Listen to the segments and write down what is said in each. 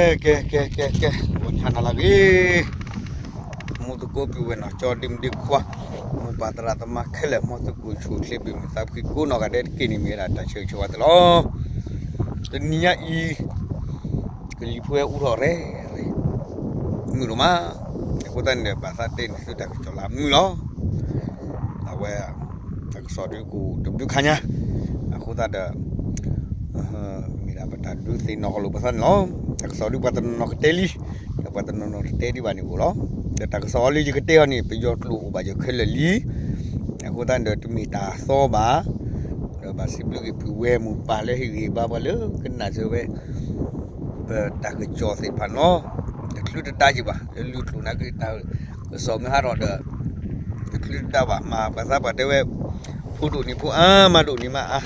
ကဲ ကဲ ကဲ ကဲ ကဲ ဂီၤနံၤဟါနၤလၢအဂ့ၤ, မူသကိးပုၢ်ဝဲၢ်နီၢ်ကၠီဒ့မုၣ်ဒ့ခွါ, မိၢ်ပၢ်သရၣ်သမါခဲလၢာ် မ်သုကအိၣ်ဆူၣ်အိၣ်ချ့ဘၣ်မုာ်သးဖှံကိးနီၢ်ဂၤဒဲးတက့ၢ်န့ၣ် မ့ၢ်ဝဲဒၣ်တၢ်ဆၢဂ့ၤဆၢဝါသုလီၤ. တနံၤညါအံၤ ကလံၤဖိဟဲအူထီၣ်ရဲၣ်ရဲၣ်, မုာ်ဒိၣ်မး, အဃိသတးန့ၣ်ဒီး ဘၣ်သးတဲန့ၣ်သုတၢ်ကစီၣ်လၢအမုာ်လီၤ. အဝဲ တၢ်ကစီၣ်ဒုးကအိၣ်တဘျုးခါညါ, အဃိသတးဒီး မ့ၢ်ဒၣ်ပတၢ်ဒုးသ့ၣ်နီၣ်ဃီလိာ်ပသးန့ၣ်လီၤ. တၢ်ကစီၣ်ဒုးပှၤတနီၤနီၤကတဲလံ, ဒီးပှၤတနီၤနီၤတတဲဒံးဘၣ်န့ၣ်အိၣ်လီၤ. ဒီးတၢ်ကစီၣ်အီၤလၢယကတဲအီၤန့ၣ် ပယီၤကျိာ်အိၣ်ဘၣ်ယခဲလၢာ်လံ. အဃိသတးန့ၣ်ဒီး တမ့ၢ်တၢ်သီဘၣ်, ဒီးဘၣ်စံးဘျုးက့ၤပုၢ်ဝဲၢ်မိၢ်ပၢ်လၢဟ့ၣ်ဂံၢ်ဘါပှၤလၢကနၣ်စၢၤဝဲ ပတၢ်ကစီၣ်သ့ၣ်တဖၣ်န့ၣ်လီၤ. တချုးတဒါယံၤဘၣ် လၢလူၤကျိာ်နာ်က့ တၢ်ကစီၣ်မ့ၢ်ဟးထီၣ်ဒီး တချုးတဒါဘၣ် မၤပှၤသးပှၢ်တဲဝဲ ဖိဒိၣ်န့ၣ်ဖိအါ မါဒိၣ်န့ၣ်မါအါ,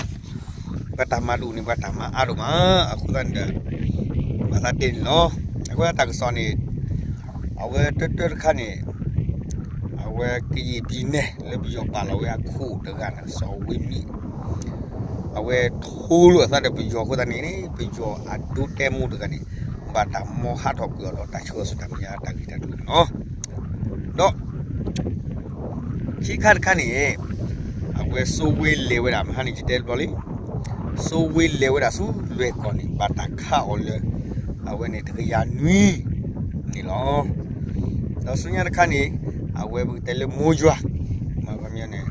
ပှၤတၢ်မၤဒိၣ်န့ၣ် ပှၤတၢ်မၤအါဒိၣ်မး, အဃိသတးန့ၣ်ဒီး ဘၣ်သးတဲန့ၣ်လီၤ. အဃိသတးတၢ်ကစီၣ်န့ၣ် အဝဲတၢတၢတခါန့ၣ် အဝဲကယံာ်ပံၤနဲၣ်လၢပယီၤပာ်လီၤဝဲအခိၣ်တဂၤန့ၣ် စီၤဝ့မံၤ အဝဲထိလိာ်အသးဒီးပယီၤအဃိသတးန့ၣ် ပယီၤအဒိတဲမိၢ်တဂၤန့ၣ် ဘၣ်တၢ်မ်ဟးထီၣ်ကွံာ်အီၤဒီးတၢ်ဆှၢအီၤဆူတၢ်မဲာ်ညါတၢ်ဂ့ၢ်တၢ်ကျိၤန့ၣ်လီၤ. ဒီး ခံခါတခါန့ၣ် အဝဲစိဝ့လဲၤဝဲဒၣ် မဟါန့ၣ်ယတဲတဘျီလံ, စိဝ့လဲၤဝဲဒၣ်ဆူလွဲၢ်ကီၢ်န့ၣ် ဘၣ်တၢ်ခးအီၤလၢ အဝဲန့ၣ်တကယၤနွံန့ၣ်လီၤ. ဒီးဆူညါတခါန့ၣ် အဝဲပကတဲလၢမိၢ်ယွၤ မ့ၢ်န့ၣ်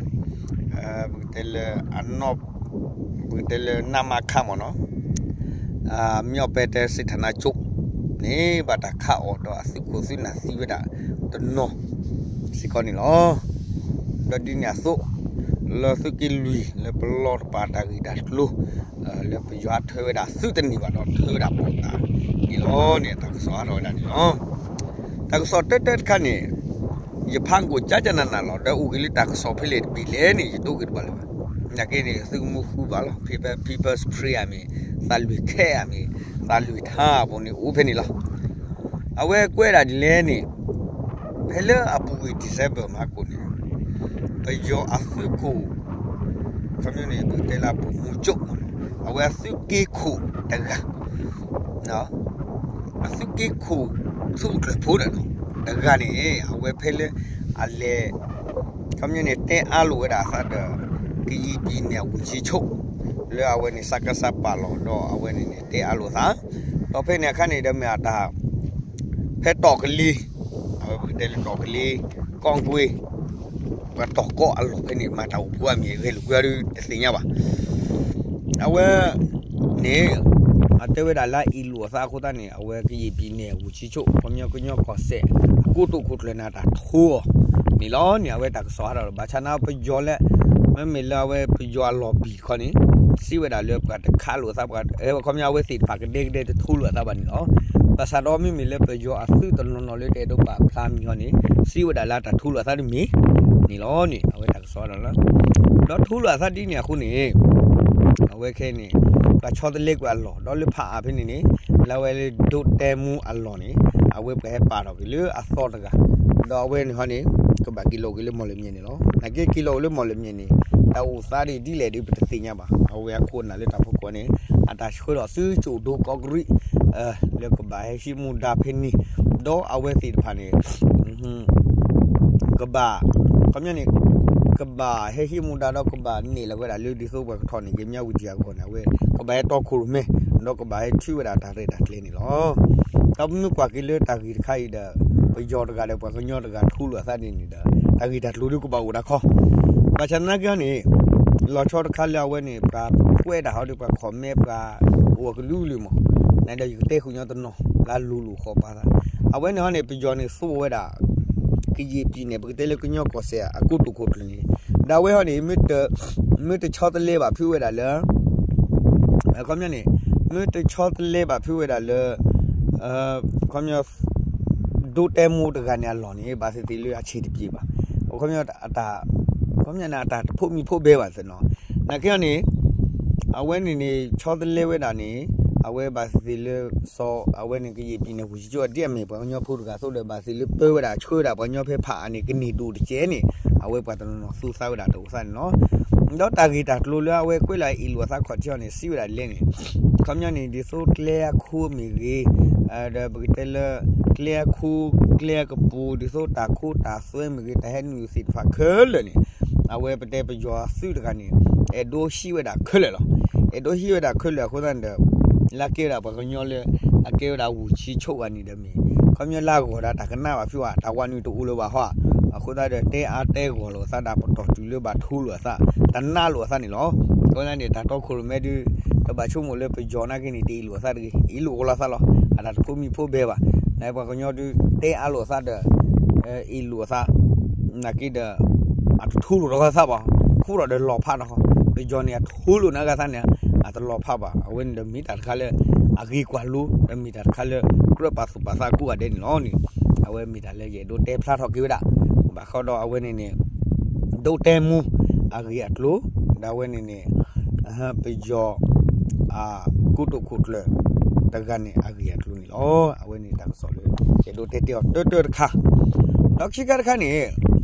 ပကတဲလၢအနီၢ် ပကတဲလၢနမခ မ့ၢ်နီၤ အ မြောက်ပိုင်းတိုင်းစစ်ဌာနချုပ်န့ၣ် ဘၣ်တၢ်ခးအီၤဒီးအသုးခိၣ်သုးနၢ်သံဝဲဒၣ်တနီၤ စ့ၢ်ကီးန့ၣ်လီၤ. ဒီးဒ်န့ၣ်အသိး လၢသုးက့လွံၢ် လၢပလီၢ်တပာ်တၢ်ဂ့ၢ်တၢ်ကျိၤ လၢပယီၤဟးထၢဝဲဒၣ်သုးတန့ၢ်ဘၣ်ဒီးထၢဝဲဒၣ်ပိာ်သးန့ၣ်လီၤန့ၣ် တၢ်ကစီၣ်ဟးထီၣ်ဝဲဒၣ်န့ၣ်လီၤ. တၢ်ကစီၣ်တၢတၢတခါန့ၣ် ယဖးကိးကကနနၤလီၤ ဒီးအိၣ်က့ၤလၢတၢ်ကစီၣ်ဖဲလဲၣ်တဘ့ၣ်လဲၣ်န့ၣ် ယတအိၣ်က့ၤတဘၣ်လၢၤဘၣ်. နာ်က့န့ၣ် သုကမူဃုဘၣ်လီၤ People's Spring ဧါမ့ၢ် သးလွံၢ်ခဲဧါမ့ၢ် သးလွံၢ်ထါအပူၤန့ၣ် အိၣ်ဖဲန့ၣ်လီၤ. အဝဲကွဲးဒၣ်ဒ်လဲၣ်န့ၣ် ဖဲလၢအပူၤကွံာ် December မဟါကိၣ်န့ၣ် ပယီၤအသုးခိၣ် ခီပညီန့ၣ် ပကတဲလၢအပူၤမူကၠိၣ်မ့ၢ်နီၤ အဝဲအသုးက့ခိၣ်တဂၤ အသုးက့ခိၣ် သုးခိၣ်ကျၢၢ်ဖိဒီးနီၤ တဂၤန့ၣ် အဝဲဖဲလၢအလဲၤ ခီပညီန့ၣ် တဲအါလိာ်ဝဲဒၣ်အသးဒီး ကယံာ်ပံၤနဲၣ်ဝူၤကၠံဆိ လၢအဝဲန့ၣ် စကစ ပာ်လီၤဒီးအဝဲန့ၣ်န့ၣ် တဲအါလိာ်သး ဒီးဖဲန့ၣ်အခါန့ၣ်ဒီးမ့ၢ်အတၢ် ဖဲတီၢ်ကလံၤ အဝဲပကတဲလၢတီၢ်ကလံၤ ကီၢ်ကွ့ ပှၤတီၢ်ကီၢ်အလီၢ်ဖဲန့ၣ် မၤတၢ်အိၣ်ဖှိၣ်အမံၤအဂဲၤလိာ်ကွံာ်အီၤဒီးတသ့ၣ်ညါဘၣ်. အဝဲန့ၣ် အတဲဝဲဒၣ်လၢအအ့ၣ်လိာ်အသးအဃိသတးန့ၣ် အဝဲကယံာ်ပံၤနဲၣ်ဝူၤကၠံဆိ ခီပညီကညီကီၢ်စဲၣ် အကိတိာ်ခိၣ်ကျၢၢ်န့ၣ် တၢ်ထိအီၤန့ၣ်လီၤန့ၣ် အဝဲတၢ်ကစီၣ်ဟးထီၣ်ဒီး ဘၣ်ဆၣ်န့ၣ်ပယီၤလၢ မ့မ့ၢ်လၢအဝဲပယီၤအလီၢ်ဘံၣ်တခီန့ၣ် စံးဝဲဒၣ်လၢပှၤတခးလိာ်အသး ခီပညီအဝဲသ့ၣ်တဖၣ်ကဒဲကဒဲတထိလိာ်အသးဘၣ်န့ၣ်လီၤ. ဘၣ်ဆၣ်ဒီးမ့မ့ၢ်လၢပယီၤအသုးတနီၤနီၤလၢတအဲၣ်ဒိးပာ်ဖျါမံၤအီၤန့ၣ် စံးဝဲဒၣ်လၢတၢ်ထိလိာ်အသးတမ့ၢ်န့ၣ်လီၤန့ၣ် အဝဲတၢ်ကစီၣ်ဟးထီၣ်လီၤ. ဒီးထိလိာ်အသးဒ်န့ၣ်အဃိန့ၣ် အဝဲခဲအံၤန့ၣ် ပှၤဆီတလဲကွံာ်အလီၢ် ဒီးလၢဖးအါဖဲန့ၣ်န့ၣ် လၢအဝဲလၢဒိတဲမူအလီၢ်န့ၣ် အဝဲပှၤဟဲပာ်ထီၣ်က့ၤလၢအသီတဂၤ ဒီးအဝဲန့ၣ်ဟီန့ၣ် ကဘၣ်က့ၤလီၤက့ၤလၢမီၢ်လမၠဲၣ်န့ၣ်လီၤ. နာ်က့က့ၤလီၤက့ၤလၢမီၢ်လမၠဲၣ်န့ၣ် တၢ်အိၣ်သးဒ်လဲၣ်ဒ်ပတသ့ၣ်ညါဘၣ်. အဝဲအခိၣ်အနၢ်လၢတၢ်ဖီခိၣ်န့ၣ် အတၢ်ဆှၢထီၣ်ဆူကၠိၣ်ဒိကီးကရံး လၢကဘၣ်ဟဲဟံးမူဒါဖဲန့ၣ် ဒီးအဝဲသ့ၣ်တဖၣ်န့ၣ် ကဘၣ် ခီပညီန့ၣ် ကဘၣ်ဟဲဟံးမူဒါဒီးကဘၣ်နဲၣ်လီၤဝဲဒၣ်လၢဒ်သိးပှၤကထီၣ်န့ၢ်က့ၤမၠါဝတံၤအဂီၢ်န့ၣ် အဝဲ ကဘၣ်ဟဲတီခိၣ်ရိၣ်မဲ ဒီးကဘၣ်ဟဲထုးဝဲဒၣ်တၢ်ရဲၣ်တၢ်ကျဲၤန့ၣ်လီၤ. ဒီးပမ့ၢ်ကွၢ်က့ၤလၢတၢ်ဂ့ၢ်တခါအံၤဒီး ပယီၤတဂၤဒီးပှၤကညီတဂၤထိလိာ်အသးဒ်န့ၣ်ဒီး တၢ်ဂ့ၢ်တၢ်ကျိၤဒ်ကဘၣ်အိၣ်ဒၣ်ခီ ဘၣ်ဆၣ်သနာ်က့န့ၣ် လီၤဆီတခါလၢအဝဲန့ၣ် ပှၤကွဲးဒၣ်ဟီဒီးပှၤ comment ပှၤအိၣ်အကလုာ်ကလုာ်မး နဒီးယကတဲဃုာ်ညီတနီၤ လၢလိၤလိၤဃီပာ်သး အဝဲန့ၣ်ဟီန့ၣ် ပယီၤန့ၣ်သိၣ်ဝဲဒၣ် ကယံာ်ပံၤနဲၣ် ပကတဲလၢကညီကီၢ်စဲၣ်အကိတိာ်ခိၣ်ကျၢၢ်န့ၣ် ဒၣ်ဝဲဟီန့ၣ် မ့ၢ်တဆီတလဲဘၣ်ဖုးဝဲဒၣ်လၢ ခီပညီန့ၣ် မ့ၢ်တဆီတလဲဘၣ်ဖုးဝဲဒၣ်လၢ ခီပညီ ဒိတဲမူတဂၤန့ၣ်အလီၢ်န့ၣ် ဘၣ်သ့ၣ်သ့ၣ်လၢအဆံးတပျ့ၤဘၣ်. ခီပညီ ခီပညီန့ၣ် အတၢ်တဖိးမံၤဖိးဘဲဘၣ်သ့ၣ်နီၤ နာ်က့န့ၣ် အဝဲန့ၣ်န့ၣ် ဆီတလဲဝဲဒၣ်န့ၣ် အဝဲဘၣ်သ့ၣ်သ့ၣ်လၢ စီၤ အဝဲန့ၣ်ကယံာ်ပံၤနဲၣ်ဝူၤကၠံဆိ ဒ်အမ့ၢ်ပှၤကညီဖိတဂၤအသိးဒီး ဘၣ်သ့ၣ်လၢပၢဝဲဒၣ်ဆှၢဝဲဒၣ်ပှၤကညီဖဲဖးအါန့ၣ် ကန့ၢ်ဒိၣ်တကဲးန့ၣ် အဝဲပှၤတနီၤနီၤသူသးဝဲဒၣ်တအိၣ်သးန့ၣ်လီၤ. ဒီးတၢ်ဂ့ၢ်တၢ်ကျိၤလၢအဝဲကွဲးလီၤအ့ၣ်လိာ်အသးခီၣ်ထံးအီၤန့ၣ် စံးဝဲဒၣ်လဲၣ်န့ၣ်, ခီပညီန့ၣ် ဒ်သိးကျဲအခိၣ်မ့ၢ်ဂ့ၤ, ဒီးပကတဲလၢ ကျဲအခိၣ် ကျဲအကပူၤ ဒ်သိးတၢ်ခိတၢ်သွဲမ့ၢ်ဂ့ၤ တၢ်ဟဲနုာ်သ့ၣ်တဖၣ်ခဲလၢာ်န့ၣ်, အဝဲပတဲပယီၤအသုးတဂၤန့ၣ် အဲၣ်ဒိးဟံးဝဲဒၣ်ခဲလၢာ်လီၤ. အဲၣ်ဒိးဟံးဝဲဒၣ်ခဲလၢာ်အဃိသတးန့ၣ်ဒီး လၢကဲဝဲဒၣ်ပှၤကညီလၢ အကဲဝဲဒၣ်ဝူၢ်ဆံဆိးဂၤန့ၣ်ဒီးမ့ၢ် ခီပညီလၢအဂီၢ်ဒီးတၢ်ကနၣ်ဘၣ်ဖုးဘၣ် တၢ်ဝးနုာ်တအိၣ်လၢၤဘၣ်ဟီ, အဃိသတးဒီး တဲအါတဲဂီၢ်လိာ်အသးဒီး ပတီၢ်တုၤလၢဘၣ်ထိလိာ်အသး တနာ်လိာ်အသးန့ၣ်လီၤ. အဃိသတးန့ၣ် တၢ်တီခိၣ်ရိၣ်မဲဒုး တဘၣ်ဆိကမိၣ်လၢပယီၤနာ်က့န့ၣ် တအ့ၣ်လိာ်အသးတဂ့ၤ, အ့ၣ်လိာ်ကလီၤသးလီၤ. အတၢ်တဖိမံၤဖိဘဲဘၣ်. နပှၤကညီဒုး တဲအါလိာ်အသးဒီး အ့ၣ်လိာ်အသး နာ်က့ဒီး အတထိလိာ်ဒီးအသးဘၣ်, ဃိဒီးဒီးလီၤဖးနီၤ. ပယီၤန့ၣ် အထိလိာ်န့ၢ်အဂၤသးန့ၣ် အတလီၤဖးဘၣ်. အဝဲန့ၣ်ဒီးမ့ၢ်တၢ်တခါလၢ အဂ့ၤကွၢ်လိ ဒီးမ့ၢ်တၢ်တခါလၢ ကြၢးပာ်သူၣ်ပာ်သးကိးဂၤဒဲးန့ၣ်လီၤန့ၣ်, အဝဲမ့ၢ်တၢ်လၢယအဲၣ်ဒိးတဲဖျါထီၣ်က့ၤဝဲဒၣ်. ဘၣ်ဃီဒီးအဝဲန့ၣ်န့ၣ် ဒိးတဲမူ အဂ့ၢ်အကျိၤ ဒီးအဝဲန့ၣ်န့ၣ် ပယီၤ အကိတိာ်ခိၣ်ကျၢၢ် တဂၤန့ၣ် အဂ့ၢ်အကျိၤန့ၣ်လီၤ. အဝဲန့ၣ်တၢ်ကစီၣ်လၢ ယအဲၣ်ဒိးတဲတဲအီၤတၢတၢတခါ, ဒီးခံခါတခါန့ၣ်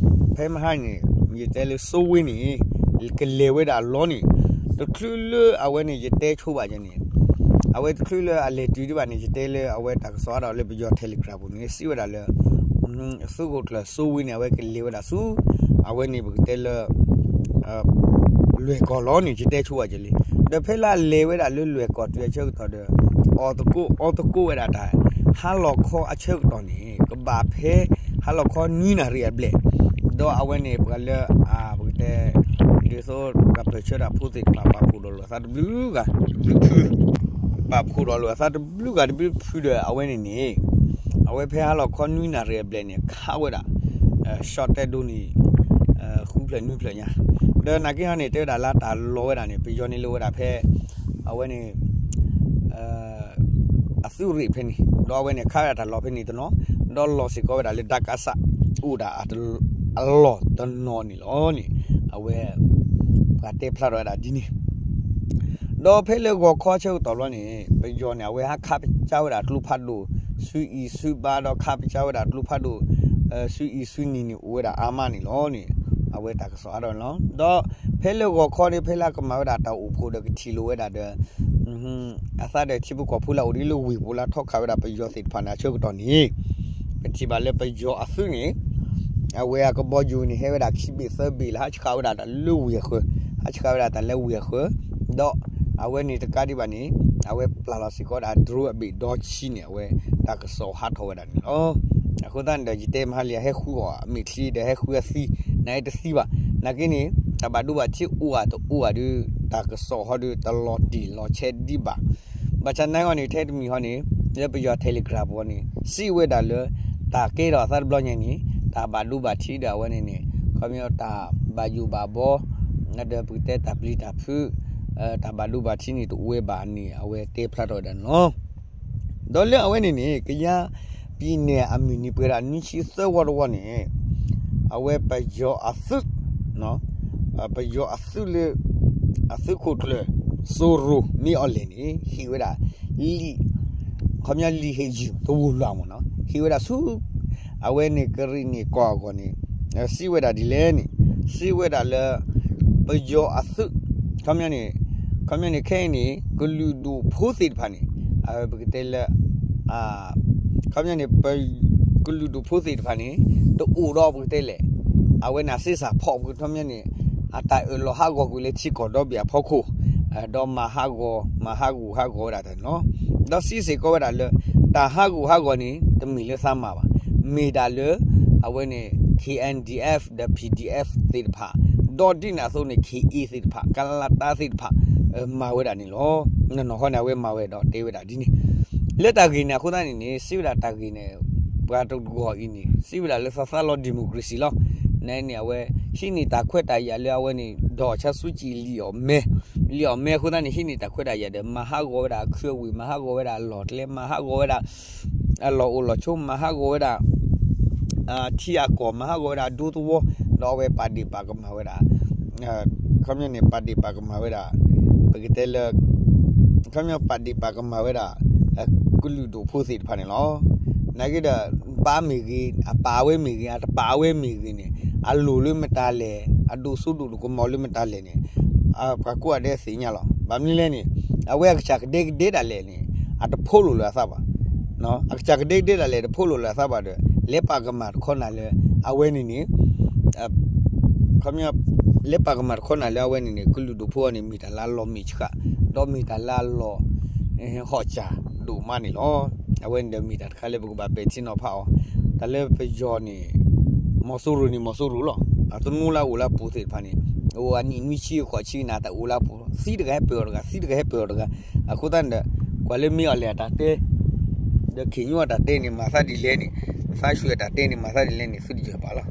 ဖဲမဟါန့ၣ် ယတဲလၢစိဝ့န့ၣ် ကလဲၤဝဲဒၣ်အလီၢ်န့ၣ် တချုးလၢအဝဲန့ၣ် ယတဲဆိဘၣ်ယဲန့ၣ် အဝဲတချုးလၢအလဲၤတုၤဒံးဘၣ်န့ၣ် ယတဲလၢအဝဲတၢ်ကစီၣ်အါဒီးလၢပယီၤ Telegram ပူၤန့ၣ် စံးဝဲဒၣ်လၢ သုးခိၣ်ကျၢၢ်စိဝ့န့ၣ် အဝဲကလဲၤဝဲဒၣ်ဆူ အဝဲန့ၣ်ပကတဲလၢ လွဲၢ်ကီၢ်လီၤန့ၣ် ယတဲဆိဘၣ်ယဲလံ. ဒီးဖဲလၢအလဲၤဝဲဒၣ်လၢလွဲၢ်ကီၢ်တုၤအဆၢကတီၢ်ဒီး အီၣ်သကိးအီသကိးဝဲဒၣ်တၢ် ဟါလီၤခီအဆၢကတီၢ်န့ၣ် ကဘၣ်ဖဲ ဟါလီၤခီနွံနၣ်ရံၣ်အဘျဲၣ်, ဒီးအဝဲန့ၣ်ပှၤလၢ ပကတဲ ဒ်သိးပှၤပၢၢ်ဆၢတၢ်ဖိသ့ၣ်တဖၣ် ပာ်ဖှိၣ်ဒီးလိာ်အသးတဘျုးဂၤတဘျုးဖု ပာ်ဖှိၣ်ဒီးလိာ်အသးတဘျုးဂၤတဘျုးဖုဒီး အဝဲန့ၣ်န့ၣ် အဝဲဖဲဟါလီၤခီနွံနၣ်ရံၣ်အဘျဲၣ်န့ၣ် ခးဝဲဒၣ် ရှီတဲဒိန့ၣ် ဃုဖျၢၣ်နွံဖျၢၣ်ညါ, ဒီးနာ်က့ဟီန့ၣ် တဲဝဲဒၣ်လၢတၢ်လီၤဝဲဒၣ်န့ၣ် ပယီၤန့ၣ်လၢဝဲဒၣ်ဖဲ အဝဲန့ၣ် အသုးရ့ၣ်ဖဲန့ၣ် ဒီးအဝဲန့ၣ် ခးဝဲဒၣ်တၢ်လီၤဖဲန့ၣ်တနီၤ, ဒီးလီၤစ့ၢ်ကီးဝဲဒၣ်လၢဒၢကးစး အိၣ်ဒၣ်အလီၢ်တနီၤန့ၣ်လီၤန့ၣ် အဝဲ ပှၤတဲဖျါထီၣ်ဝဲဒၣ်ဒ်န့ၣ် ဒီးဖဲလၢဂီၤခီဆၢကတီၢ်ဘျီန့ၣ် ပယီၤန့ၣ် အဝဲဟးခးပကၢဝဲဒၣ်ကျိဖးဒိၣ် ဆူအံၤဆူဘါ ဒီးခးပကၢဝဲဒၣ်ကျိဖးဒိၣ် ဆူအံၤဆူနံၤန့ၣ် အိၣ်ဝဲဒၣ်အါမးန့ၣ်လီၤန့ၣ် အဝဲတၢ်ကစီၣ်အါထီၣ်န့ၣ်လီၤ. ဒီးဖဲလၢဂီၤခီန့ၣ် ဖဲလၢကမၤဝဲဒၣ်တၢ်အိၣ်ဖှိၣ်ဒီးကထံၣ်လိာ်ဝဲဒၣ်ဒီး အသးဒီးထံဖိကီၢ်ဖိလၢအိၣ်ဒံးလၢဝ့ၢ်ပူၤလၢထီၣ်ခးဝဲဒၣ်ပယီၤသ့ၣ်တဖၣ်န့ၣ် အဆၢကတီၢ်န့ၣ် ပထံၣ်ဘၣ်လၢပယီၤအသုးန့ၣ် အဝဲအကဘီယူၤန့ၣ် ဟဲဝဲဒၣ်ခံဘ့ၣ်သၢဘ့ၣ်လၢဟးဆှးဝဲဒၣ်တၢ်လၢဝ့ၢ်အဃၢၤ, ဟးဆှးဝဲဒၣ်တၢ်လၢဝ့ၢ်အဃၢၤ, ဒီးအဝဲန့ၣ်တကးဒံးဘၣ်န့ၣ် အဝဲပျၢ်လီၤစ့ၢ်ကီးဒၣ် drone အဘ့ၣ်ဒီဆံန့ၣ် အဝဲတၢ်ကစီၣ်ဟးထီၣ်ဝဲဒၣ်န့ၣ်လီၤ. အဃိသတးန့ၣ်ဒီး ယတဲမဟါလံ အဟဲဃုအီၤအမဲာ်ချံဒီးဟဲဃုအသံ နာ်က့တသံဘၣ်. နာ်က့န့ၣ် တၢ်ဘၣ်ဒိဘၣ်ထံးအိၣ်ဧါတအိၣ်ဧါဒီး တၢ်ကစီၣ်ဟီဒီး တလီၤတံၢ်လီၤဆဲးဒံးဘၣ်. ဘၣ်ဆၣ်နာ်က့န့ၣ် ထဲတမံၤဟီန့ၣ် လၢပယီၤ Telegram ပူၤန့ၣ် စံးဝဲဒၣ်လၢ တၢ်ကဲထီၣ်အသးတဘျီညါန့ၣ် တၢ်ဘၣ်ဒိဘၣ်ထံးဒီးအဝဲန့ၣ်န့ၣ် ခီပညီတၢ်ဘၣ်ယိၣ်ဘၣ်ဘီ ဒီးပကတဲတၢ်ပျံၤတၢ်ဖုး တၢ်ဘၣ်ဒိဘၣ်ထံးန့ၣ်တအိၣ်ဝဲဘၣ်န့ၣ် အဝဲတဲဖျါထီၣ်ဝဲဒၣ်န့ၣ်လီၤ. ဒီးလၢအဝဲန့ၣ်န့ၣ် ကယါပံၤနဲၣ်အမုၢ်နံၤပှဲၤဒၣ်နွံဆံသၢဝီတဝီန့ၣ် အဝဲပယီၤအသုး ပယီၤအသုးလၢ အသုးခိၣ်ကျၢၢ် စိရိၤမ့ၢ်အီၤလဲၣ်န့ၣ် ဟ့ၣ်ဝဲဒၣ် လံာ် ခီပညီလံာ်ဟ့ၣ်ယုၢ်တဝိၢ်လွံၢ်မ့ၢ်နီၤ ဟ့ၣ်ဝဲဒၣ်ဆူ အဝဲန့ၣ်ကရံၣ်နံၣ်ကီၢ်အဂီၢ်န့ၣ် စံးဝဲဒၣ်ဒ်လဲၣ်န့ၣ် စံးဝဲဒၣ်လၢ ပယီၤအသုး ခီပညီန့ၣ် ခီပညီန့ၣ် ခဲအံၤန့ၣ် ကလုာ်ဒူၣ်ဖိသ့ၣ်တဖၣ်န့ၣ် ပကတဲလၢ ခီပညီန့ၣ် ပ ကလုာ်ဒူၣ်ဖိသ့ၣ်တဖၣ်န့ၣ် တအိၣ်ဒီးပကတဲလဲၣ် အဝဲန့ၣ်အသ့စၢ်ဖီၣ်ပကထီပညီန့ၣ် အတၢ်အၢၣ်လီၤဟးဂီၤကွံာ်လၢထံကီၢ်ဒီဘ့ၣ်အဖီခိၣ် ဒီးမၤဟးဂီၤ မၤဟးဂူာ်ဟးဂီၤဝဲဒၣ်တၢ်န့ၣ်လီၤ. ဒီးစံးစ့ၢ်ကီးဝဲဒၣ်လၢ တၢ်ဟးဂူာ်ဟးဂီၤန့ၣ် တမ့ၢ်လၢသးမၤဘၣ်. မ့ၢ်ဒၣ်လၢ အဝဲန့ၣ် K N D F ဒီး P D F သ့ၣ်တဖၣ် ဒီးဒ်န့ၣ်အသိးန့ၣ် ခ့ၣ်အ့သ့ၣ်တဖၣ် ကလတၢသ့ၣ်တဖၣ် မၤဝဲဒၣ်န့ၣ်လီၤ. နီၢ်နီၢ်ဃီန့ၣ် အဝဲမၤဝဲဒီးတဲဝဲဒၣ်ဒ်န့ၣ် လၢတၢ်ဂ့ၢ်န့ၣ်အဃိသတးန့ၣ်န့ၣ် စံးဝဲဒၣ်တၢ်ဂ့ၢ်န့ၣ် ပှၤတဂီၢ်အံၤန့ၣ် စံးဝဲဒၣ်လၢသးသးလီၤ democracy လီၤ. နန့ၣ် အဝဲ ဟံးန့ၢ်တၢ်ခွဲးတၢ်ယာ်လၢအဝဲန့ၣ် ဒေါ်အောင်ဆန်းစုကြည် လံာ်အီၣ်မဲ လံာ်အီၣ်မဲအဃိသတးန့ၣ် ဟံးန့ၢ်တၢ်ခွဲးတၢ်ယာ်ဒီး မၤဟးဂီၤဝဲဒၣ်အခၢအဝ့ၢ် မၤဟးဂီၤဝဲဒၣ်အလီၢ်ကျဲ မၤဟးဂီၤဝဲဒၣ် အလီၢ်အိၣ်လီၢ်ဆိ မၤဟးဂီၤဝဲဒၣ် ထံအကီၢ် မၤဟးဂီၤဝဲဒၣ်အဒူသဝီ ဒီးအဝဲပာ်ဒ့ၣ်ပာ်ကမၣ်ဝဲဒၣ် ခီပညီန့ၣ် ပာ်ဒ့ၣ်ပာ်ကမၣ်ဝဲဒၣ် ပကတဲလၢ ခီပညီပာ်ဒ့ၣ်ပာ်ကမၣ်ဝဲဒၣ် ကလုာ်ဒူၣ်ဖိသ့ၣ်တဖၣ်န့ၣ်လီၤ. နာ်က့ဒီး ပာ်မ့ၢ်ဂ့ၤ အပာ်ဝဲမ့ၢ်ဂ့ၤ အတပာ်ဝဲမ့ၢ်ဂ့ၤန့ၣ် အလိၤလၢမတၤလဲၣ်, အဒိၣ်စိဒိၣ်ဒိၣ်ကမီၤလၢမတၤလဲၣ်န့ၣ် ပှၤကိးဂၤဒဲးသ့ၣ်ညါလီၤ. ဘၣ်မနုၤလဲၣ်န့ၣ် အဝဲအကစၢ်ကဒဲကဒဲဒၣ်လဲာ်န့ၣ် အတဖိးလိာ်လၢအသးဘၣ်. အကစၢ်ကဒဲကဒဲဒၣ်လဲာ်တဖိးလိာ်လၢအသးဘၣ်ဒီး လဲၤပာ်ကမၣ်တခီနၤလၢအဝဲန့ၣ်န့ၣ် ခီ လဲၤပာ်ကမၣ်တခီနၤလၢအဝဲန့ၣ်န့ၣ် ကလုာ်ဒိၣ်ဖိအီၤန့ၣ် မ့ၢ်တၢ်လၢအလီၤမ့ၢ်ဆှး ဒီးမ့ၢ်တၢ်လၢအလီၤ ဟီၣ်စၢ်ဒိၣ်မးန့ၣ်လီၤ. အဝဲန့ၣ်ဒီးမ့ၢ်တၢ်တခါလၢပကဘၣ်ပဲာ်ထံနီၤဖးအီၤ တၢ်လၢပယီၤန့ၣ် မီၤစိရိၤန့ၣ် မီၤစိရိၤလီၤ. အတနူလၢအအိၣ်လၢအပူၤသ့ၣ်တဖၣ်န့ၣ် အိၣ်အနံၣ်နွံဆံဃိးဆံနၤ တၢ်အိၣ်လၢအပူၤ သံတဂၤဟဲပၢၢ်အီၤတဂၤ သံတဂၤဟဲပၢၢ်အီၤတဂၤ. အဃိသတးန့ၣ်ဒီး ကွၢ်လၢမ့ၢ်အီၤလဲၣ်အတၢ်တဲ ဒီးခ့ၣ်ညိအတၢ်တဲန့ၣ် မၤသးဒ်လဲၣ်န့ၣ် သးဆူၣ်အတၢ်တဲန့ၣ် မၤသးဒ်လဲၣ်န့ၣ် သုတယၢၤဘၣ်လီၤ.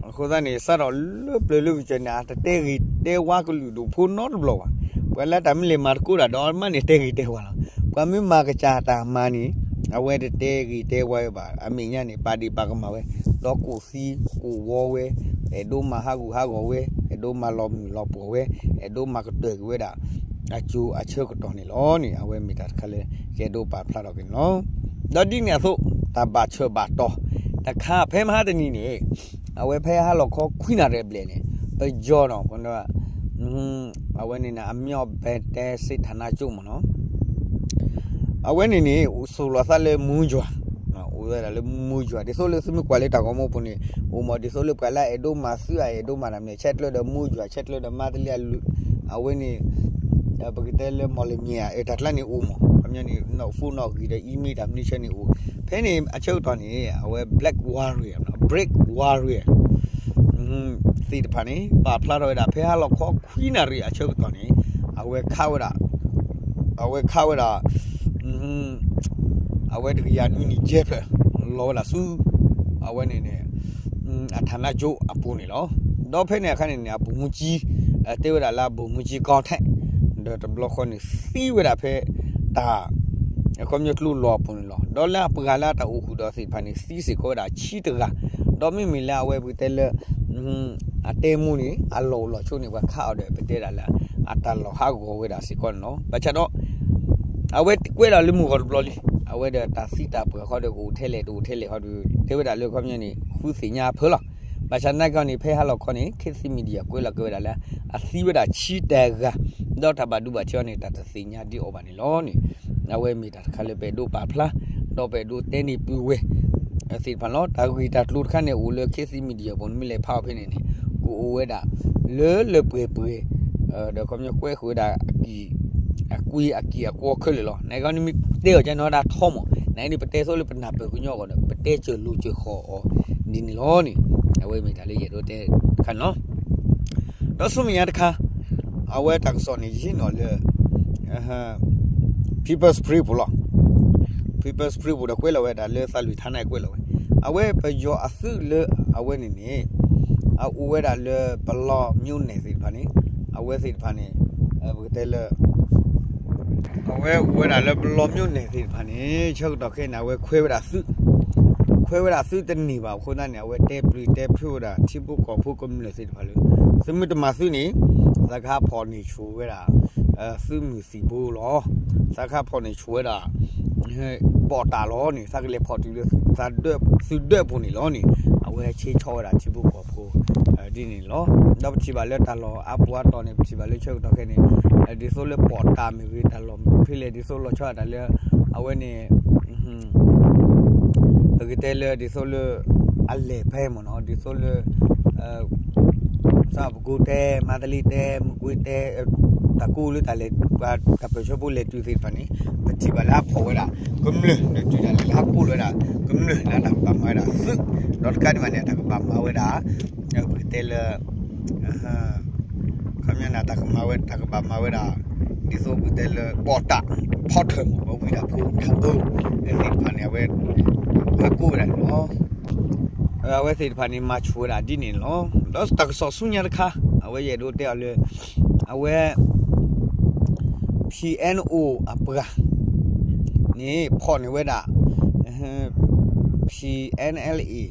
အဃိသတးန့ၣ် စးထီၣ်လၢပျၢၤလၢပကစၢၢ်န့ၣ် အတတဲဂ့ၤတဲဝါကလုာ်ဒိၣ်ဖိနီတဘျီဘၣ်. ပှၤလၢတၢ်မ့ၢ်လဲၤမၤသကိးတၢ်ဒီးမးန့ၣ် တဲဂ့ၤတဲဝါလီၤ. ပှၤမ့ၢ်မၤကစၢ်တၢ်မၤန့ၣ် အဝဲတတဲဂ့ၤတဲဝါဝဲဘၣ်. အမဲာ်ညါန့ၣ် ပာ်ဒ့ၣ်ပာ်ကမၣ်ဝဲ ဒီးကိးသံ ကိးဝီဝဲ အဲၣ်ဒိးမၤဟးဂူာ်ဟးဂီၤဝဲ အဲၣ်ဒိးမၤလီၤမုၢ်လီၤပှီၢ်ဝဲ အဲၣ်ဒိးမၤကတၢၢ်က့ၤဝဲဒၣ် အစိၤအဆၢကတီၢ်န့ၣ်လီၤန့ၣ် အဝဲမ့ၢ်တၢ်တခါလၢ ယအဲၣ်ဒိးပာ်ဖျါထီၣ်က့ၤန့ၣ်လီၤ. ဒီးဒ်န့ၣ်အသိး တၢ်ဘၣ်ဆၢဘၣ်တီၢ် တခါဖဲမဟါတနံၤန့ၣ် အဝဲဖဲဟါလီၤခီခွံနၣ်ရံၣ်အဘျဲၣ်န့ၣ် ပယီၤနီၤ အဝဲန့ၣ်န့ၣ် အမြောက်ပိုင်းတိုင်းစစ်ဌာနချုပ်မ့ၢ်နီၤ အဝဲန့ၣ်န့ၣ် အိၣ်ဆိးလီၤသးလၢမူယွၤ အိၣ်ဝဲဒၣ်လၢမူယွၤ ဒ်သိးလၢသုမ့ၢ်ကွၢ်လၢတၢ်ဂီၤမူအပူၤန့ၣ် အိၣ်မး ဒ်သိးလၢပှၤလၢအအဲၣ်ဒိးမၤသုး အအဲၣ်ဒိးမၤတၢ်မနုၤ ဆဲးကျၢဒီးမူယွၤ ဆဲးကျၢဒီးမါတလ့အလုၢ် အဝဲန့ၣ် ပကတဲလၢ မော်လမြိုင် အတၢ်ကျါန့ၣ်အိၣ်မး ခီပညီန့ၣ် နီၣ်ဖိနီၣ်ဂံၢ်ဒီး email တၢ်မနုၤဆၢန့ၣ်အိၣ် ဖဲန့ၣ်အဆၢကတီၢ်န့ၣ် အဝဲ Black Warrior Black Warrior သ့ၣ်တဖၣ်န့ၣ် ပာ်ဖျါထီၣ်ဝဲဒၣ် ဖဲဟါလီၤခီခွံနၣ်ရံၣ်အဆၢကတီၢ်န့ၣ် အဝဲခးဝဲဒၣ် အဝဲခးဝဲဒၣ် အဝဲတကယၤနွံနံၣ်ယဲၢ်ဖျၢၣ် လီၤဝဲဒၣ်ဆူ အဝဲန့ၣ်န့ၣ် အဌာနချုပ်အပူၤန့ၣ်လီၤ. ဒီးဖဲန့ၣ်အခါန့ၣ်န့ၣ် အဗိုလ်မှူးကြီး တဲဝဲဒၣ်လၢအဗိုလ်မှူးကြီး ကောင်းထက် ဒီးတဘျီဃီန့ၣ် သံဝဲဒၣ်ဖဲတၢ် ခီပညီကျိလီၤအပူၤန့ၣ်လီၤ. ဒီးလၢအပှၤလၢအတၢ်အိၣ်ဃုာ်ဒီးသ့ၣ်တဖၣ်န့ၣ် သံစ့ၢ်ကီးဝဲဒၣ်ဆံတဂၤ, ဒီးမ့မ့ၢ်လၢအဝဲပကတဲလၢ အတဲမူန့ၣ် အလီၢ်အိၣ်လီၢ်ဆိးန့ၣ် ပှၤခးအီၤဒီး ပတဲဒၣ်လၢ အတၢ်လီၤဟးဂီၤဝဲဒၣ်စ့ၢ်ကီးန့ၣ်လီၤ. ဘၣ်ဆၣ်ဒီး အဝဲကွဲးဒၣ်လၢမုၢ်ဂီၤတဘျီလံ, အဝဲဒီးတၢ်သံတၢ်ပှၢ်ဃီဒီး ကအိၣ်ထဲလဲၣ်တအိၣ်ထဲလဲၣ်ဃီဒီး တဲဝဲဒၣ်လၢခီပညီန့ၣ် ဃုသ့ၣ်ညါအဖၢလီၤ. ဘၣ်ဆၣ်နာ်က့န့ၣ် ဖဲဟါလီၤခီန့ၣ် ခေတ်သစ် Media ကွဲးလီၤက့ၤဝဲဒၣ်လၢ အသံဝဲဒၣ်ဆံတဂၤ, ဒီးတၢ်ဘၣ်ဒိဘၣ်ထံးအီၤန့ၣ် တၢ်တသ့ၣ်ညါဒ်အံၤဘၣ်န့ၣ်လီၤန့ၣ် အဝဲမ့ၢ်တၢ်တခါလၢပအဲၣ်ဒိးပာ်ဖျါ, ဒီးပအဲၣ်ဒိးတဲန့ၢ်ပုၢ်ဝဲၢ် သ့ၣ်တဖၣ်လီၤ. တၢ်ဂ့ၢ်တၢ်ကျိၤတခါန့ၣ် အိၣ်လၢ ခေတ်သစ် Media ပူၤန့ၣ် မ့ၢ်လဲၤဖးအီၤဖဲန့ၣ်န့ၣ် ကအိၣ်ဝဲဒၣ် လၢလၢပှဲၤပှဲၤ ဒီးခီပညီကွဲးဃုာ်ဝဲဒၣ် အကွံ အကံၢ်အကွီခဲလၢာ်လီၤ. နကီန့ၣ်မ့ၢ်တဲအီၤကနီၤဒၣ်ထီမး, နကီန့ၣ် ပတဲသိးလၢပနၢ်ပၢၢ်ကညီအဂီၢ်ဒီး ပတဲစၢၤလိၤစၢၤဃီၤအီၤဒ်န့ၣ်လီၤန့ၣ် အဝဲမ့ၢ်တၢ်လၢယအဲၣ်ဒိးတဲတခါန့ၣ်လီၤ. ဒီးဆူမဲာ်ညါတခါ အဝဲတၢ်ကစီၣ်န့ၣ် ယဟံးန့ၢ်အီၤလၢ People's Spring ပူၤလီၤ. People's Spring ပူၤဒီးကွဲးလီၤဝဲဒၣ်လၢသးလွံၢ်ထါန့ၣ်ကွဲးလီၤဝဲ, အဝဲပယီၤအသုးလၢအဝဲန့ၣ်န့ၣ် အအိၣ်ဝဲဒၣ်လၢပလီၢ် မြို့နယ် သ့ၣ်တဖၣ်န့ၣ် အဝဲသ့ၣ်တဖၣ်န့ၣ် ပကတဲလၢ အဝဲအိၣ်ဝဲဒၣ်လၢပလီၢ် မြို့နယ် သ့ၣ်တဖၣ်န့ၣ် ဆၢကတီၢ်ခဲအံၤန့ၣ် အဝဲခွဲးဝဲဒၣ်သုး, ခွဲးဝဲဒၣ်သုးတန့ၢ်ဘၣ်အဃိသတးန့ၣ် အဝဲတဲပျုၢ်တဲဖုးဝဲဒၣ်ထံဖိကီၢ်ဖိကမျၢၢ်သ့ၣ်တဖၣ်လၢ သုမ့ၢ်တမၤသုးန့ၣ် သးကဟးဖီၣ်န့ၢ်ဆူၣ်ဝဲဒၣ် သုးမုၢ်သံၣ်ဘိလီၤ. သးကဟးဖီၣ်န့ၢ်ဆူၣ်ဝဲဒၣ် ဘီၣ်တၢ်လီၤန့ၣ် သးကလဲၤဖီၣ်တုၤလၢ သုးဒၢးပူၤန့ၣ်လီၤန့ၣ် အဝဲဆ့ဆီဝဲဒၣ်ထံဖိကီၢ်ဖိ ဒ်န့ၣ်လီၤ. ဒီးပထံၣ်ဘၣ်လၢတၢ်လီၢ်အါပူၤအါတီၤန့ၣ် ပထံၣ်ဘၣ်လၢဆၢကတီၢ်ခဲအံၤန့ၣ် ဒ်သိးလၢဘီၣ်တၢ်မ့ၢ်ဂ့ၤ တၢ်လီၢ်ဖဲလဲၣ် ဒ်သိးလီၤဆီဒၣ်တၢ်လၢ အဝဲန့ၣ် ပကတဲလၢဒ်သိးလၢ အလဲၢ်ဖဲမ့ၢ်နီၤ ဒ်သိးလၢ စးပကိးတဲ မန္တလေးတဲ မကွေးတဲ တၢ်ကိးလၢတၢ်လဲၤ ပှၤတၢ်ပၢၢ်ဆၢဖိလဲၤတုၤသ့ၣ်တဖၣ်န့ၣ် ပထံၣ်ဘၣ်လၢအဖီၣ်ဝဲဒၣ် ကမျၢၢ် ဒီးတုၤဒၣ်လဲာ်လၢအကိးလီၤဝဲဒၣ် ကမျၢၢ်လၢတၢ်ကဘၣ်မၤဝဲဒၣ်သုး ဒီးတကးဒံးဘၣ်န့ၣ် တၢ်ကဘၣ်မၤဝဲဒၣ် ပကတဲလၢ ခီပညီန့ၣ် တၢ်ကမၤဝဲ တၢ်ကဘၣ်မၤဝဲဒၣ် ဒ်သိးပကတဲလၢ ဘီၣ်တၢ် ဖီထၢၣ်မ့ၢ် ပဝံတၢ်ဖိထၢၣ်ဖိ သ့ၣ်တဖၣ်န့ၣ် အဝဲ အကိးဝဲဒၣ်န့ၣ်လီၤ. အဝဲသ့ၣ်တဖၣ်န့ၣ် မၤဆူၣ်ဝဲဒၣ်ဒ်န့ၣ်လီၤ. ဒီးတၢ်ကစီၣ်ဆူညါတခါ အဝဲယအဲၣ်ဒိးတဲအီၤလၢ အဝဲ P N O အပှၤ န့ၣ် ဖီၣ်န့ၢ်ဝဲဒၣ် P N L A,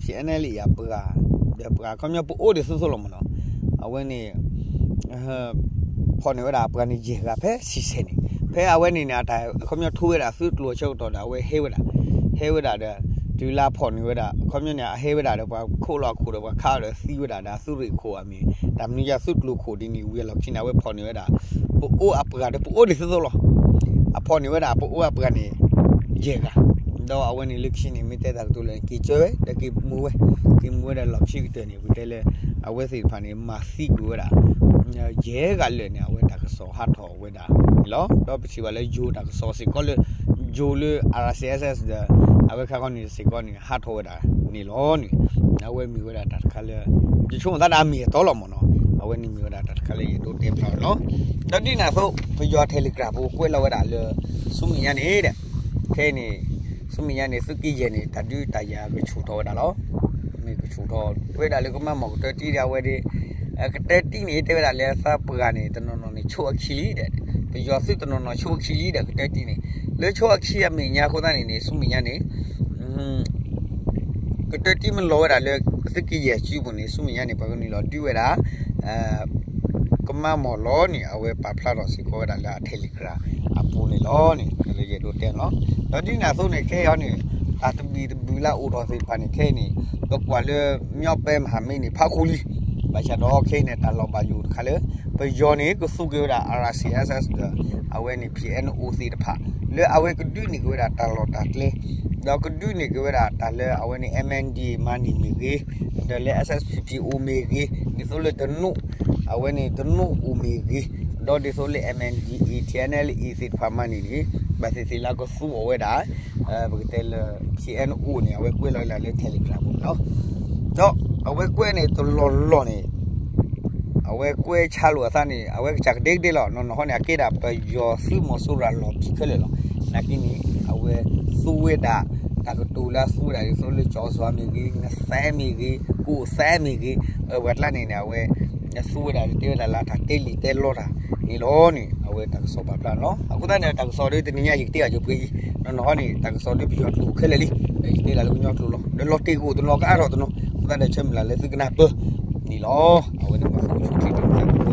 P N L A အပှၤ ဒီးပှၤခီပညီပအိၣ်ဒ်သိးသိးလီၤမ့ၢ်နီၤ အဝဲန့ၣ် ဖီၣ်န့ၢ်ဝဲဒၣ်အပှၤန့ၣ်ယဲၢ်ဂၤဖဲဆံဆဲးန့ၣ် ဖဲအဝဲန့ၣ်န့ၣ် အတၢ်ခီပညီထိဝဲဒၣ်သုးကျိၤအဆၢကတီၢ်ဒီး အဝဲဟဲဝဲဒၣ် ဟဲဝဲဒၣ်ဒီး တုၤလၢအဖီၣ်န့ၢ်ဝဲဒၣ် ခီပညီန့ၣ် အဟဲဝဲဒၣ်ဒီးပှၤခိၣ်လီၤအခိၣ်ဒီးပှၤခးအီၤဒီးသံဝဲဒၣ်ဒီးအသုးရ့ၣ်ခိၣ်အမံၤ တၢ်မနုၤယၤသုးကျိၤခိၣ်ဒ်န့ၣ် ဝံၤအလီၢ်ခံန့ၣ် အဝဲဖီၣ်န့ၢ်ဝဲဒၣ် ပအိၣ်အပှၤဒီး ပအိၣ်ဒ်သိးသိးလီၤ. အဖီၣ်န့ၢ်ဝဲဒၣ်ပအိၣ်အပှၤန့ၣ် ယဲၢ်ဂၤ, ဒီးအဝဲန့ၣ်လၢခံန့ၣ် မ့ၢ်တဲတၢ်ကတိၤလၢ က့ၤကၢဝဲ ဒီးက့ၤမူဝဲ, က့ၤမူဝဲဒၣ်လီၢ်ခံကတၢၢ်န့ၣ် ပတဲလၢ အဝဲသ့ၣ်တဖၣ်န့ၣ် မၤသံကွံာ်ဝဲဒၣ် ယဲၢ်ဂၤလၢာ်န့ၣ် အဝဲတၢ်ကစီၣ်ဟးထီၣ်ဝဲဒၣ်န့ၣ်လီၤ. ဒီးပထံၣ်ဘၣ်လၢယိၤတၢ်ကစီၣ်စ့ၢ်ကီးလၢ ယိၤလၢ R C S S ဒီး အဝဲခါခီန့ၣ်စ့ၢ်ကီးန့ၣ် ဟးထီၣ်ဝဲဒၣ်န့ၣ်လီၤန့ၣ် အဝဲမ့ၢ်ဝဲဒၣ်တၢ်တခါလၢ ယဆိကမိၣ်သးဒၣ်အမ့ၢ်အတီလီၤမ့ၢ်နီၤ, အဝဲန့ၣ်မ့ၢ်ဝဲဒၣ်တၢ်တခါလၢယအဲၣ်ဒိးတဲဖျါလီၤ. ဒီးဒ်န့ၣ်အသိး ပယီၤ Telegram ပူၤကွဲးလီၤဝဲဒၣ်လၢ ဆူမဲာ်ညါန့ၣ်ဒီး ခဲအံၤန့ၣ် ဆူမဲာ်ညါန့ၣ် သုးက့ယဲၢ်န့ၣ် တၢ်ဒုးတၢ်ယၤကဆူၣ်ထီၣ်ဝဲဒၣ်လီၤ. မ့ၢ်ကဆူၣ်ထီၣ်ဝဲဒၣ်လၢကမၤမီၢ်ကတၢၢ်တံၢ်ဒီး အဝဲဒၣ် ကတၢၢ်တံၢ်န့ၣ် တဲဝဲဒၣ်လၢသးပှၢ်န့ၣ် တနီၤနီၤန့ၣ် ဆိအခံလံဒီး ပယီၤသုးတနီၤနီၤဆိအခံလံဒီး ကတၢၢ်တံၢ်န့ၣ် လၢဆိအခံအမဲာ်ညါအဃိသတးန့ၣ်န့ၣ် ဆူမဲာ်ညါန့ၣ် ကတၢၢ်တံၢ်မ့ၢ်လီၤဝဲဒၣ်လၢ သုးက့ယဲၢ်စုပူၤန့ၣ် ဆူမဲာ်ညါန့ၣ် ပှၤကနုာ်လီၤဒုးဝဲဒၣ် ကမၤမီၢ်လီၤန့ၣ် အဝဲပာ်ဖျါထီၣ်စ့ၢ်ကီးဝဲဒၣ်လၢအ Telegram အပူၤန့ၣ်လီၤန့ၣ် လၢယအဲၣ်ဒိးတဲန့ၣ်လီၤ. ဒီးဒ်န့ၣ်အသိးန့ၣ် ခဲအံၤန့ၣ် တၢ်တဘံၣ်တဘုၣ်လၢအအိၣ်ထီၣ်သ့ၣ်တဖၣ်န့ၣ် ခဲအံၤန့ၣ် ပကွၢ်လၢ မြောက်ပိုင်းမဟာမိတ်န့ၣ် ဖးခူလံ ဘၣ်ဆၣ်ဒီးခဲအံၤန့ၣ် တၢ်လီၤဘၣ်ယိၣ်တခါလၢ ပယီၤန့ၣ် ကသူက့ၤဝဲဒၣ် R C S S ဒီး အဝဲန့ၣ် P N O သ့ၣ်တဖၣ် လၢအဝဲကဒုးန့ၢ်က့ၤဝဲဒၣ်တၢ်လီၢ်တၢ်ကျဲ ဒီးကဒုးန့ၢ်က့ၤဝဲဒၣ်တၢ်လၢအဝဲန့ၣ် M N D A မၤန့ၢ်မ့ၢ်ဂ့ၤ, ဒီးလၢ S S P P အိၣ်မ့ၢ်ဂ့ၤ, ဒ်သိးလၢတနိ အဝဲန့ၣ်တနိအိၣ်မ့ၢ်ဂ့ၤ, ဒီးဒ်သိးလၢ M N D A T N L A သ့ၣ်တဖၣ်မၤန့ၢ်န့ၣ် ဘၣ်သ့ၣ်သ့ၣ်လၢကသူအီၤဝဲဒၣ် ပကတဲလၢ P N O န့ၣ် အဝဲကွဲးလီၤဝဲဒၣ်လၢ Telegram ပူၤန့ၣ်လီၤ. ဒီးအဝဲကွဲးန့ၣ်တလီၢ်လီၢ်န့ၣ် အဝဲကွဲးဆါလိာ်အသးန့ၣ် အဝဲကစၢ်ကဒဲကဒဲလီၤ. နီၢ်နီၢ်ဟီန့ၣ် အကဲဒၣ်ပယီၤသုးမီၤစိရိၤလီၢ်ခံခဲလၢာ်လီၤ. နာ်က့န့ၣ် အဝဲသူဝဲဒၣ် တၢ်ကတိၤလၢအသူဝဲဒၣ်ဒ်သိးလၢ ကၠီၤစွၤမ့ၢ်ဂ့ၤ, နသဲမ့ၢ်ဂ့ၤ, ကိၣ်သဲမ့ၢ်ဂ့ၤ, ပှၤကျါန့ၣ်န့ၣ် အဝဲသူဝဲဒၣ်တဲဝဲဒၣ်လၢတၢ်တဲလံာ်တဲလီတၢ်န့ၣ်လီၤန့ၣ် အဝဲတၢ်ကစီၣ်ပာ်ဖျါန့ၣ်လီၤ. အဃိသတးန့ၣ် တၢ်ကစီၣ်ဒီးတနံၤညါယကတဲအီၤယပှဲၤအံၤ နီၢ်နီၢ်ဟီန့ၣ် တၢ်ကစီၣ်ဒီးပယီၤကျိာ်ခဲလၢာ်လံ ဒီးယတဲဒၣ်လၢကညီကျိာ်လီၤ. ဒီးလီၤတ့ၢ်ကအိၣ်တနီၤကအါထီၣ်တနီၤ အဃိသတးဒီးဆၢမုၢ်လၢ်လၢသုကနၢ်ပၢၢ်န့ၣ်လီၤ. အဝဲန့ၣ်ပှၤသုးအိၣ်ဆူၣ်ထံတၢ်